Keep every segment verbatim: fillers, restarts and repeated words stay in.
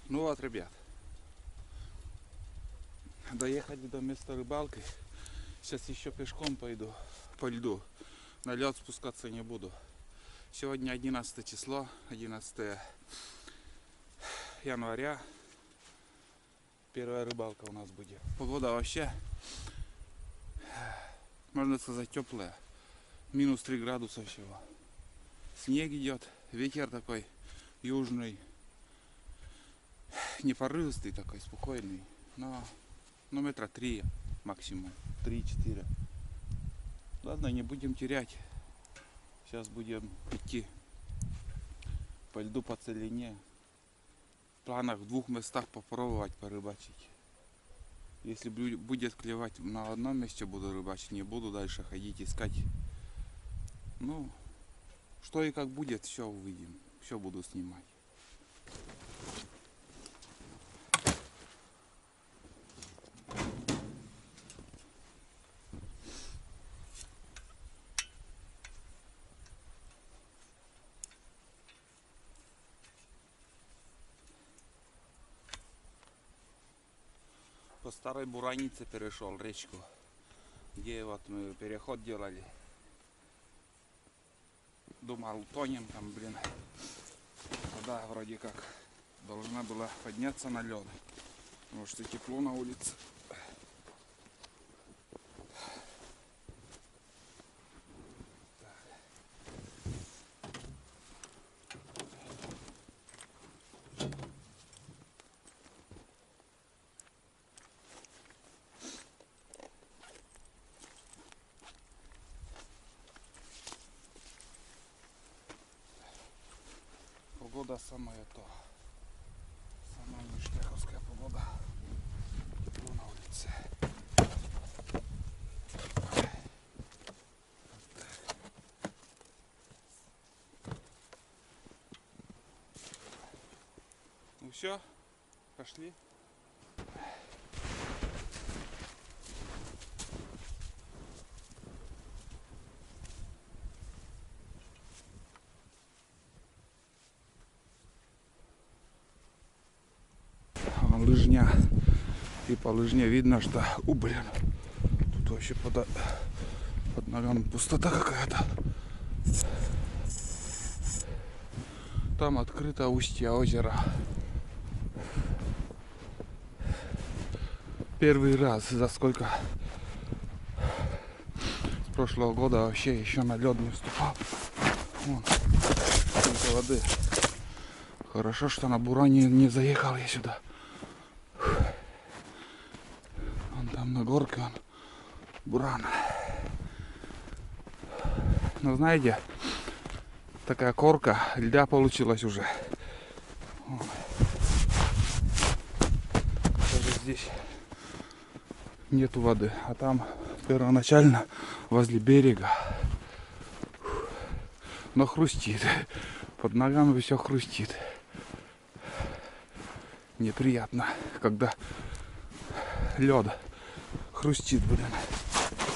Ну вот, ребят, доехали до места рыбалки. Сейчас еще пешком пойду по льду. На лед спускаться не буду. Сегодня одиннадцатое число, одиннадцатое января. Первая рыбалка у нас будет. Погода вообще, можно сказать, теплая. Минус три градуса всего. Снег идет, ветер такой южный. Не порывистый такой, спокойный. Но, ну, метра три максимум. Три-четыре. Ладно, не будем терять. Сейчас будем идти по льду, по целине. В планах в двух местах попробовать порыбачить. Если бу- будет клевать на одном месте, буду рыбачить, не буду дальше ходить искать. Ну, что и как будет, все увидим, все буду снимать. По старой Буранице перешел речку, где вот мы переход делали. Думал, утонем там, блин. Вода вроде как должна была подняться на лед, потому что тепло на улице. Погода самая то. Самая ништяковская погода. Тепло на улице. Ну все, пошли. Лыжня. И по лыжне видно, что... У, блин. Тут вообще под, под ногами пустота какая-то. Там открыто устье озера. Первый раз за сколько? С прошлого года вообще еще на лед не вступал. Вон, сколько воды. Хорошо, что на Буране не заехал я сюда. Вон там на горке, вон Буран. Но знаете, такая корка льда получилась уже. Вон. Даже здесь нету воды, а там первоначально возле берега. Но хрустит. Под ногами все хрустит. Неприятно, когда лед хрустит, блин.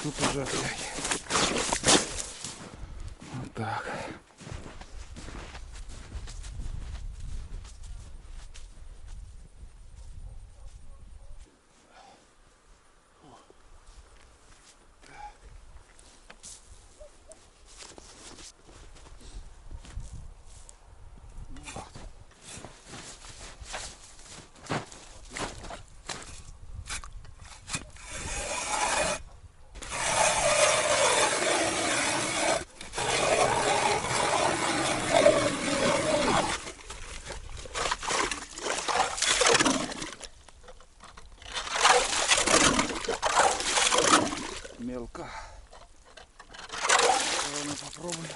Тут уже опять. Вот так. Мелко. Ладно, попробуем.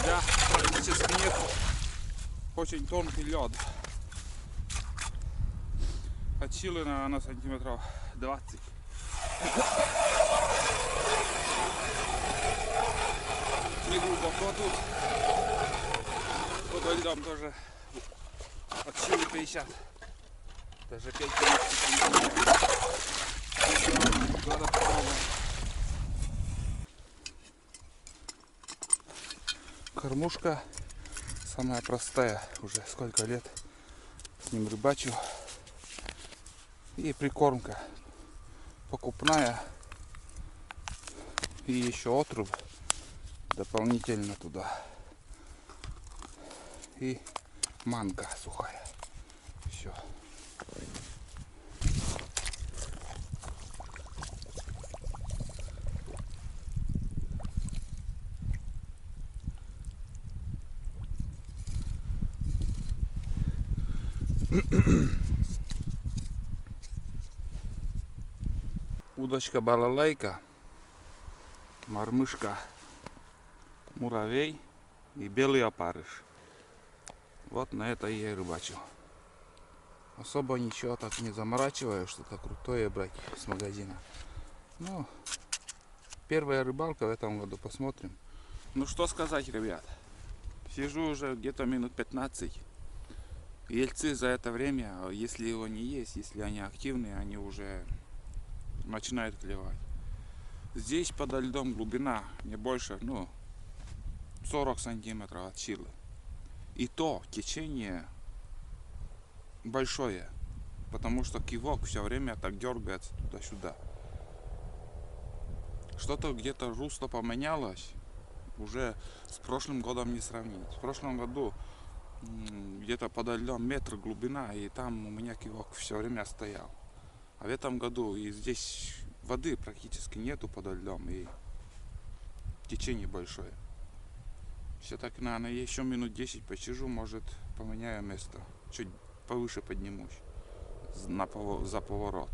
Да, практически нет. Очень тонкий лед. От силы, наверное, сантиметров двадцать. При Глубоко тут. Подо льдом тоже от силы пятьдесят. Даже пять минут. Надо попробовать. Кормушка самая простая. Уже сколько лет с ним рыбачу. И прикормка покупная. И еще отруб дополнительно туда. И манка сухая. Все. Удочка балалайка, мормышка муравей и белый опарыш. Вот на это я и рыбачу. Особо ничего так не заморачиваю, что-то крутое брать с магазина. Ну, первая рыбалка в этом году, посмотрим. Ну что сказать, ребят, сижу уже где-то минут пятнадцать. Ельцы за это время, если его не есть, если они активные, они уже начинают клевать. Здесь подо льдом глубина не больше, ну, сорок сантиметров от силы. И то течение большое, потому что кивок все время так дергается туда-сюда. Что-то где-то русло поменялось, уже с прошлым годом не сравнить. В прошлом году где-то подо льдом метр глубина, и там у меня кивок все время стоял. А в этом году и здесь воды практически нету подо льдом, и течение большое. Все-таки, наверное, еще минут десять посижу, может, поменяю место. Чуть повыше поднимусь на, за поворот.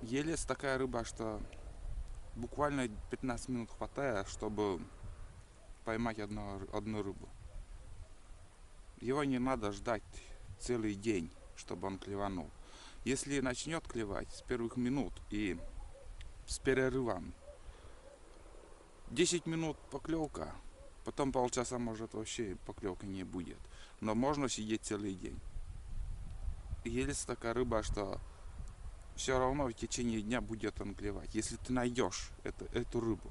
Елец такая рыба, что буквально пятнадцать минут хватает, чтобы поймать одну, одну рыбу. Его не надо ждать целый день, чтобы он клеванул. Если начнет клевать с первых минут и с перерывом, десять минут поклевка, потом полчаса, может, вообще поклевки не будет. Но можно сидеть целый день. Елец такая рыба, что все равно в течение дня будет он клевать, если ты найдешь это, эту рыбу.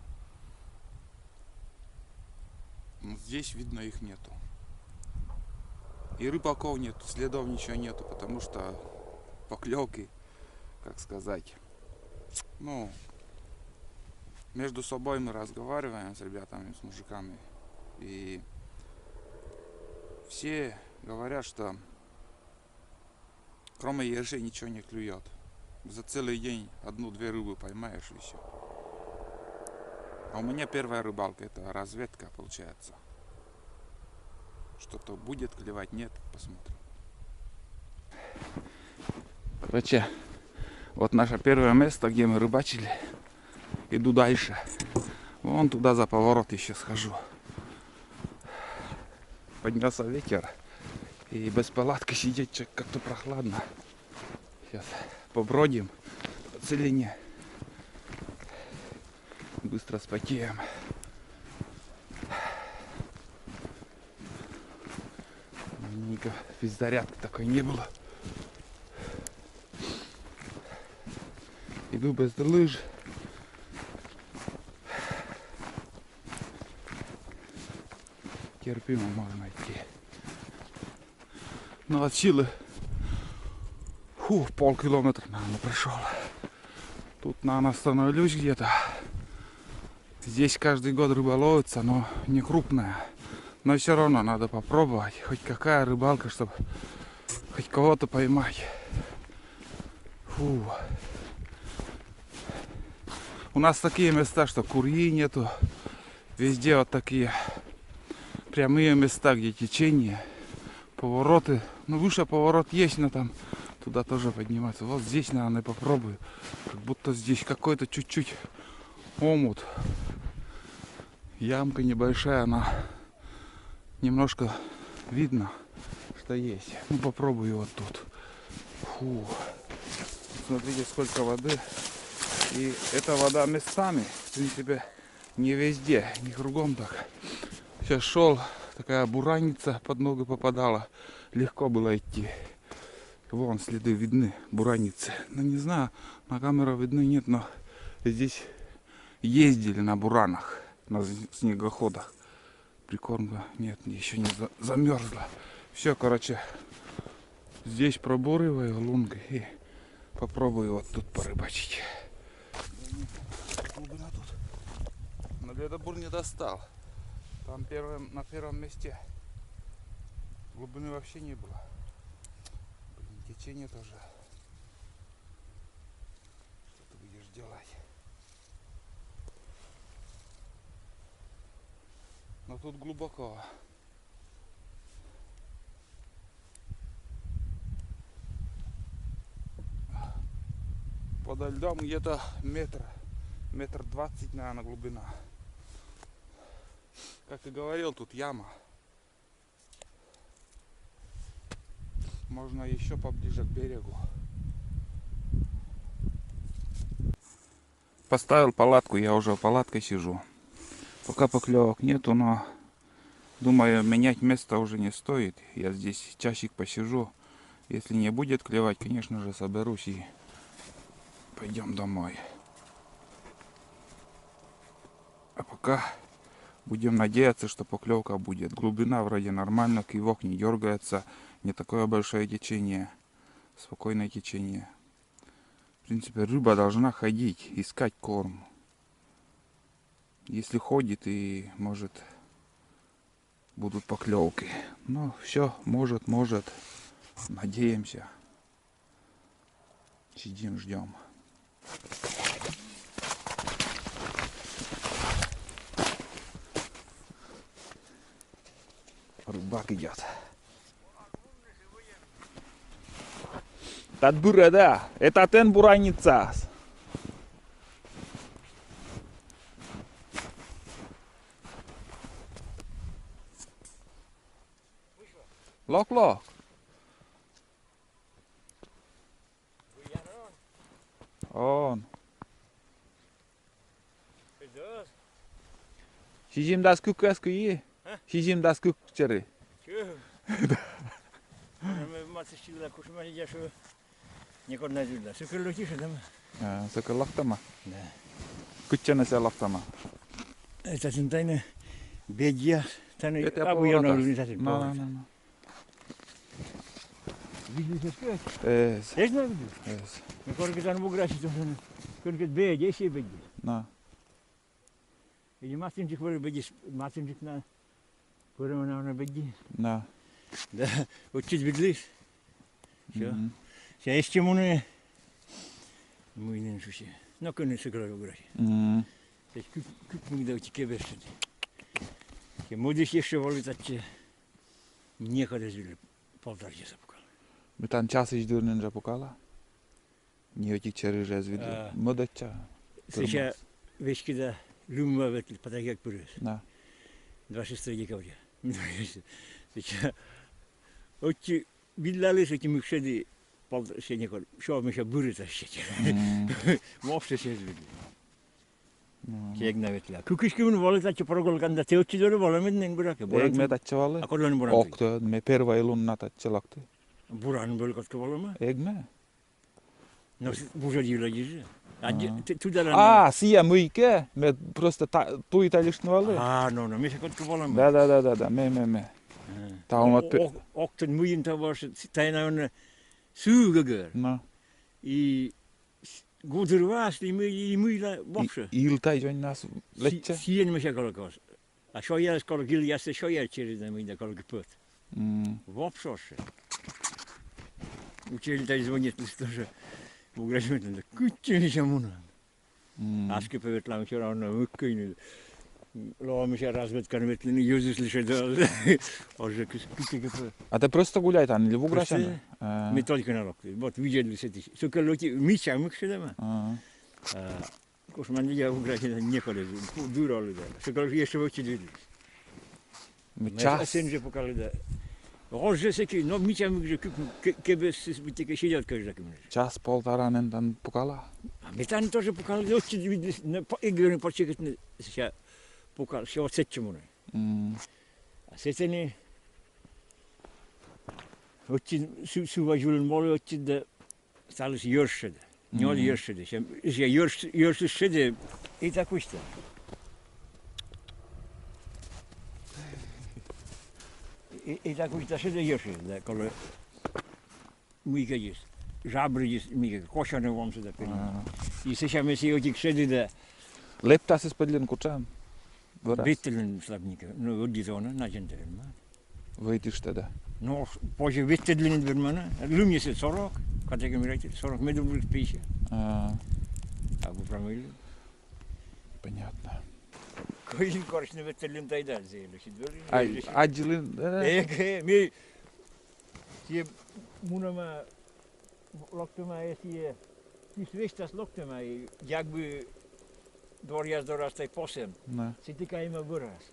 Но здесь, видно, их нету. И рыбаков нету, следов ничего нету, потому что поклевки, как сказать, ну, между собой мы разговариваем с ребятами, с мужиками. И все говорят, что кроме ежей ничего не клюет. За целый день одну-две рыбы поймаешь и все. А у меня первая рыбалка, это разведка получается. Что-то будет клевать, нет, посмотрим. Короче, вот наше первое место, где мы рыбачили. Иду дальше. Вон туда за поворот еще схожу. Поднялся ветер. И без палатки сидеть как-то прохладно. Сейчас побродим по целине. Быстро спотеем. Давненько без зарядки такой не было. Иду без лыж. Терпимо можно идти. Но от силы, фу, полкилометра, наверное, прошел. Тут, наверное, остановлюсь где-то. Здесь каждый год рыба ловится, но не крупная. Но все равно надо попробовать. Хоть какая рыбалка, чтобы хоть кого-то поймать. Фу. У нас такие места, что курьи нету. Везде вот такие прямые места, где течение, повороты. Ну, выше поворот есть, но там туда тоже подниматься. Вот здесь, наверное, попробую. Как будто здесь какой-то чуть-чуть омут. Ямка небольшая, она немножко видно, что есть. Ну, попробую вот тут. Фу. Смотрите, сколько воды. И эта вода местами, в принципе, Не везде, не кругом так. Сейчас шел, такая бураница под ногу попадала. Легко было идти. Вон следы видны, бураницы. Ну, не знаю, на камеру видны, нет, но здесь ездили на буранах, на з- снегоходах. Прикормка нет, еще не за- замерзла. Все, короче, здесь пробуриваю лунг и попробую вот тут порыбачить. Глубина тут. Но ледобур не достал. Там первым, на первом месте глубины вообще не было. Блин, течение тоже. Что ты будешь делать? Но тут глубоко. Подо льдом где-то метр, метр двадцать, наверное, глубина. Как и говорил, тут яма. Можно еще поближе к берегу. Поставил палатку, я уже в палатке сижу. Пока поклевок нету, но думаю, менять место уже не стоит. Я здесь часик посижу. Если не будет клевать, конечно же, соберусь и пойдем домой. А пока будем надеяться, что поклевка будет. Глубина вроде нормально, кивок не дергается, не такое большое течение, спокойное течение. В принципе, рыба должна ходить, искать корм. Если ходит, и, может, будут поклевки. Ну, все, может, может. Надеемся. Сидим, ждем. Рыбак идет. Тат быре да, это тэн бураницас. Лок-лок. Он. Сизимдас кык кӧск и? А? Сизимдас кык чери. Чё? Ме мастер сидела кушман яшу. Некор на зюлла. Сыкыр лӧтише, да? А, сыкыр локтӧма? Да. Кытчӧ нӧ сія локтӧма? Это тайна бедья. Тайна. Это абу я поворот. На, на, на, на. Видишь, что? Эс. Эс на видишь? Эс. Ну, корки там буграчи, то, что корки бедья, если бедья. На. Или матинчик вӧлі бедис, матинчик на пӧрӧма на бедди. Да. Да, отчыд видліс. Всё. Мгм. Всё, эшшӧ мунӧ. Мый нин шусьӧ. Но кӧні сыграй уграй. Мгм. Всё, кык, кык мында отчы кебешшӧ. Всё, мӧдысь эшшӧ вӧлі татчӧ. Некод эз видлы полтора часа пукала. Ме тан часысь дыр нин жӧ пукала. Ни ӧтик чери жӧ эз видлы. А. Мӧдӧдча. Сэсся веськыда Люмва ветлі, Патагек пырис. Да. Двадцать шестого декабря. Сэсся отчы видлаліс, отчы мыйкӧ шеді, пол-, сэсся некор, всё, мися, бырис татчӧ. М. Вовсе эз видлы. Ну, ну. Кек на ветлі. Кыкысь кымын вӧлі татчӧ прогулка да, тэ отчы дорӧ вӧлӧмыд нин, буракӧ. Эг ме татчӧ вӧлі. А кодлӧн буран? Ог тӧд, ме первой лун на татчӧ локті. Буран вӧлі кодкӧ вӧлӧма? Эг ме. Но с-, вужӧд йылӧдз жӧ. А, а. Де-, т-, туда рано. А, сія мыйкӧ, ме просто та-, туй тальыштны вӧлі. А, но, но, мися кодкӧ вӧлӧма. Да, да, да, да, да, ме, ме, ме. А. Та он о-, вот пе- о-, ог тӧд мыйын та вӧлі, с-, тайна он сы гӧгӧр. Но. И с-, гудыр ваас, и мый, и мыйла вообще. И-, йылта дзоньнас лэчча. Си-, сиӧн мися колӧкӧ. А сёярыс колӧкӧ, йылъяссӧ сёяр через на мында колӧкӧ пӧт. М. Вообще. Учитель тай звонит, тоже. Буграсьӧмыд, кытчӧ нӧ сэсся мунан. М. Аски пӧ ветлам всё равно, мыкыны. Лоӧ, мися, разведкаӧн ветлыны, йӧзыс лишӧдӧ. Озьӧ кыс-, кытчӧкӧ пӧ. А тэ просто гуляйтан или вуграсян? Просто. А. Ме только на локті. Вот видзӧдлі сэтысь. Сокӧ лӧті, мича мыйкӧ шедӧма. А. А. Кошман, я уграсян неколі, ку-, дыр олі да. Сокӧ ещӧ вӧчи дыр. Час. Сэн жӧ пукалі да. Ог жӧ сэки, но мича мыйкӧ жӧ кык, ке-, кебессӧ быттьӧкӧ сидят кӧ жӧ кымын. Час-полтора нин тан пукала. А ме тан тоже пукалі да, отчы видлі, но, по-, эг вермы почекитны, сэсся Пока всё отсечь муна. М. А сэтӧні ӧтчыд, сы-, сы важ улын волі ӧтчыд да, ставыс йӧрс шедӧ. Нёль йӧрс шедӧ. Сэтшӧм, сэтшӧм йӧрс, йӧрсыс шедӧ. И так усьтӧ. И, и так усьтӧ шедӧ йӧрсыс, да, колӧ мыйкӧ жабридзыс, мыйкӧ косьны вомсӧ да пӧ. А. И сэсся ме сійӧ ӧтик шеді да. Лэптасыс пӧдлін кутшӧм? Вӧрас. Ветлін слабника. Ну, ӧдйӧ зонӧ, на джентльмен. Вӧйтыштӧ да. Ну, позьӧ ветлыны вермана. Лымйыс сорок, категория сорок, медводз пятьдесят. А. А вы промыли? Понятно. Кӧин корсьны ветлыны тайӧ да, зэв лӧсьыд вӧрын. Ай, аддзылін, да? Эг, ми сійӧ мунӧма, локтӧма, э, сійӧ, кис весьтас локтӧма, и якбы дворъяс дорас тай посӧм. Да. Сэтӧні кайим вӧрас.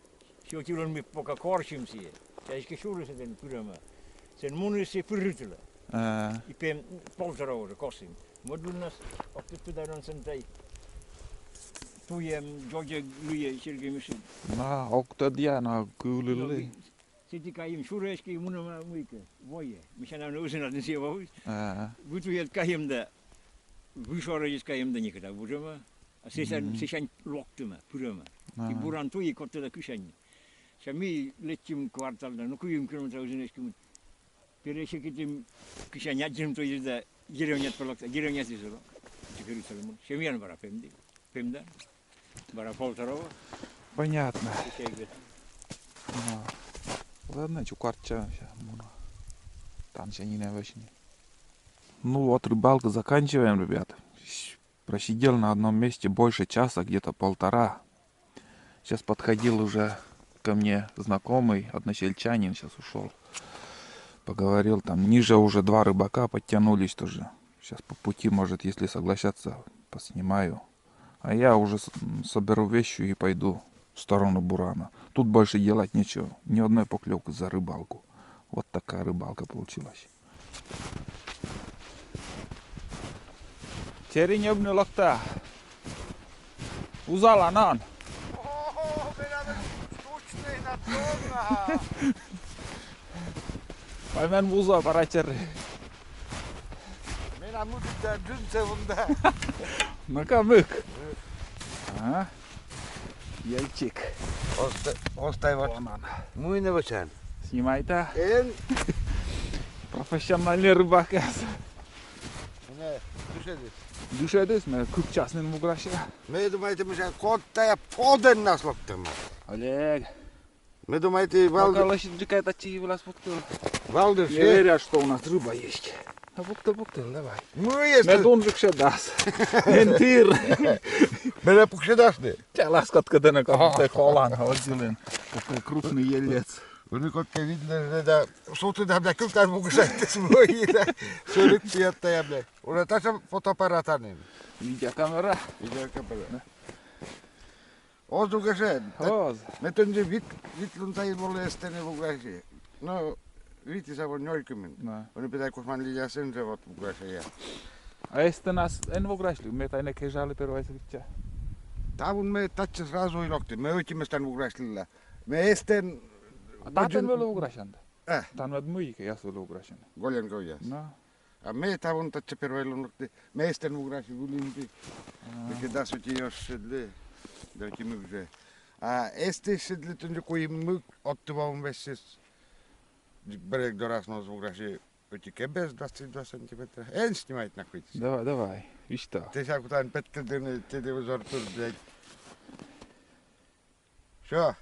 Сэтӧні ӧти лун ми пока корсим сійӧ. Сійӧ эськӧ сюрис этӧні пырӧма. Сэн муніс сійӧ пыр рытылӧ. А. И пем полтора уже косим. Мӧд луннас ог тӧд, пыдалӧн сэн тай туйӧм, дзодзӧг лыйӧ, Сергей Мишин. На, ог тӧд я, на кывлылі. Сэтӧні кайим сюрӧ эськӧ и мунӧма мыйкӧ войӧ. Мися, на, ну, узынад нин сійӧ войыс. А. Вытуйӧд кайим да, вышорӧдзыс кайим да, некыта вуджӧма. А сэсся, сэсся локтӧма, пырӧма. А. И буран туй, и кодкӧ да кысянь. Сэсся ми лэччим квартал да, ну, куим километр узын эськӧ мунім. Пересекитім кысянь, аддзим туйыс да, деревняӧ пӧ локтӧ, деревняыс локтӧ. Теперь уж мун. Сэсся миян бара пемдіс. Пемдан. Бара полтора. Понятно. Сэсся эг ветлы. А. Ладно, чукӧртча, ща муна. Там ща не на вышине. Ну вот, рыбалку заканчиваем, ребят. Просидел на одном месте больше часа, где-то полтора. Сейчас подходил уже ко мне знакомый, односельчанин, сейчас ушёл. Поговорил там, ниже уже два рыбака подтянулись тоже. Сейчас по пути, может, если согласятся, поснимаю. А я уже с-, м, соберу вещи и пойду в сторону Бурана. Тут больше делать нечего. Ни одной поклёвки за рыбалку. Вот такая рыбалка получилась. Чери ньӧбны локта. Узалан он. О, менам штучный на тонна. Паймӧн вуза, пара чери. Менам мыйкӧ да джинсы вунда. Ну-ка, мык. А? Ельчик. Оста-, остай вот. Онан. Мый нӧ вӧчан? Снимайта. Эн. Профессиональный рыбак. Менӧ дышӧдіс. Дышӧдіс, ме кык час нин вуграся. Ме думайті, мися, код тайӧ подӧннас локтӧма. Олег. Ме думайті, вал... Пока лӧсьыдджыка татчӧ и вылас пуктыл. Вал дыр. Не верят, что у нас рыба есть. А пуктыл, пуктыл, давай. Ну, если... Ме донджык шедас. Эн тыр. Менӧ пуксьӧдасны. Чалас кодкӧ да на кодкӧ колан, вот зілін. Такой крупный елец. Ӧні кодкӧ видлӧ да, сутыда, бля, кылтан вуграсьтіс мой, да. Сӧлык пият тайӧ, бля. Уже татшӧм фотоаппарат нин. Видеокамера. Видеокамера. Да. Оз вуграсьы. Оз. Ме тӧнджык вит, вит лун тай волі эстӧні вуграсьны. Но вит и сӧмын нёль кымын. Да. Ӧні петкӧд косман лилиясӧн жӧ вот вуграсьны. А эстӧнас эн вуграсьлы, ме тайӧ кежалі первойсӧ вичча. Тані ме татчӧ сразу и локті, ме ӧти местаын вуграсьлі. Ме эстӧн... А татӧн вӧлі вуграсян да? Э. Тані ӧд мыйкӧяс вӧлі вуграсян. Голенковъяс. Но. А ме тані татчӧ первой лун локті. Ме эстӧн вуграсьны вылын ті. А. Ӧти дас ӧти ёрт шедлі. Да ӧти мык жӧ. А эсті шедлі тӧнджык куим мык, оттӧ вомӧн весис. Берег дорас моз вуграсьны ӧти кебӧс двадцать два сантиметра. Эн снимайт на квитіс. Давай, давай. Висьтав. Тэ сяк кутан петкӧдлыны телевизор тур, блядь. Всё,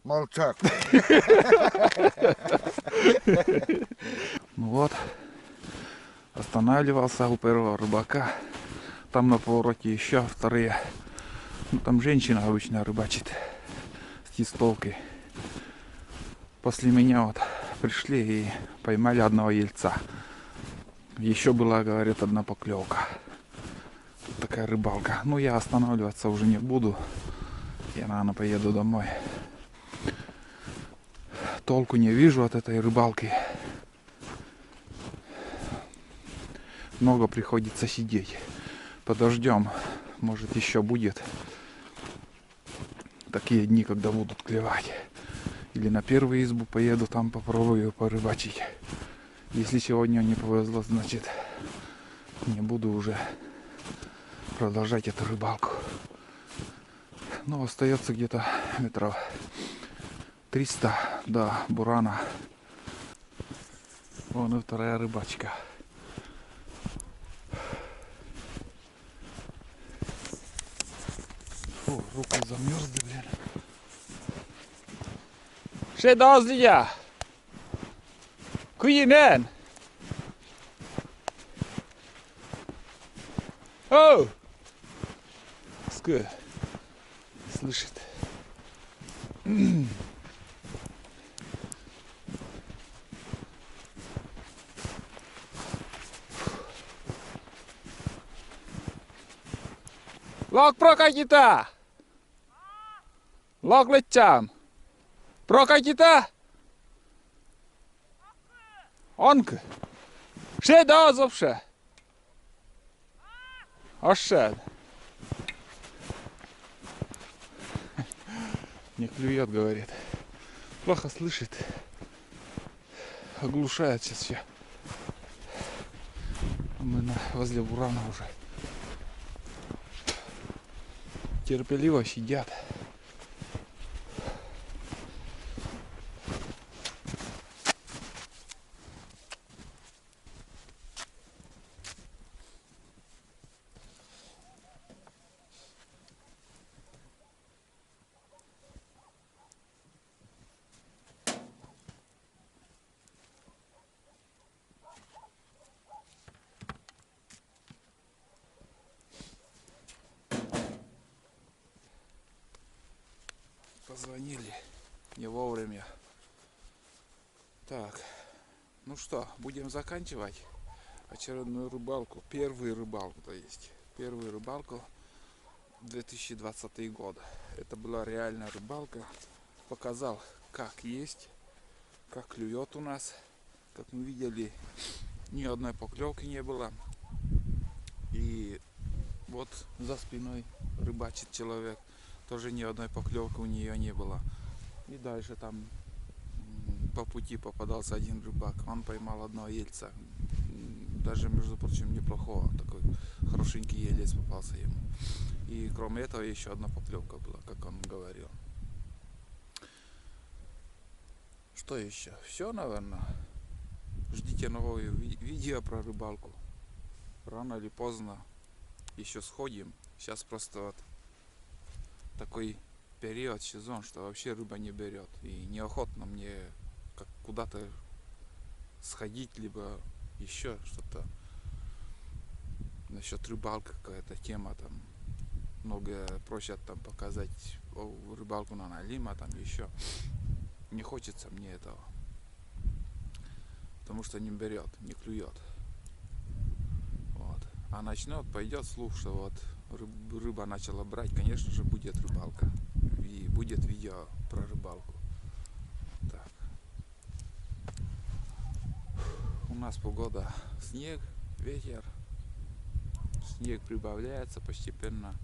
молчок. Ну вот, останавливался у первого рыбака. Там на повороте ещё вторые. Ну, там женщина обычно рыбачит с чистовкой. После меня вот пришли и поймали одного ельца. Ещё была, говорит, одна поклёвка. Такая рыбалка. Ну, я останавливаться уже не буду. Я, наверное, поеду домой. Толку не вижу от этой рыбалки. Много приходится сидеть. Подождём. Может, ещё будет. такие дни, когда будут клевать. Или на первую избу поеду, там попробую порыбачить. Если сегодня не повезло, значит, не буду уже продолжать эту рыбалку. Ну, остается где-то метров триста до бурана. Вон и вторая рыбачка. Фу, руки замерзли, блин. Ше дазлия. Куинен. Оу. Скы. Слышит. Лок прокатита! Лок летчам! Прокатита! Онк! Ше да вообще! Ошед. Не клюет, говорит. Плохо слышит. Оглушает сейчас все. Мы на, возле бурана уже. Терпеливо сидят. Позвонили не вовремя. Так, ну что, будем заканчивать очередную рыбалку. Первую рыбалку, то есть. Первую рыбалку две тысячи двадцатый год. Это была реальная рыбалка. Показал, как есть, как клюет у нас. Как мы видели, ни одной поклевки не было. И вот за спиной рыбачит человек. Тоже ни одной поклевки у нее не было. И дальше там по пути попадался один рыбак. Он поймал одного ельца. Даже, между прочим, неплохого. Такой хорошенький елец попался ему. И кроме этого еще одна поклевка была, как он говорил. Что еще? Все, наверное. Ждите новые ви- видео про рыбалку. Рано или поздно еще сходим. Сейчас просто вот такой период, сезон, что вообще рыба не берет. И неохотно мне как куда-то сходить, либо еще что-то. Насчет рыбалки какая-то тема там. Многие просят там показать рыбалку на налима, там еще. Не хочется мне этого. Потому что не берет, не клюет. Вот. А начнет, пойдет слух, что вот рыба начала брать, конечно же, будет рыбалка. И будет видео про рыбалку. Так. У нас погода снег, ветер. Снег прибавляется постепенно.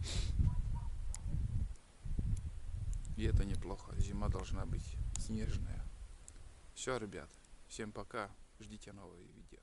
И это неплохо. Зима должна быть снежная. Все, ребят, всем пока. Ждите новые видео.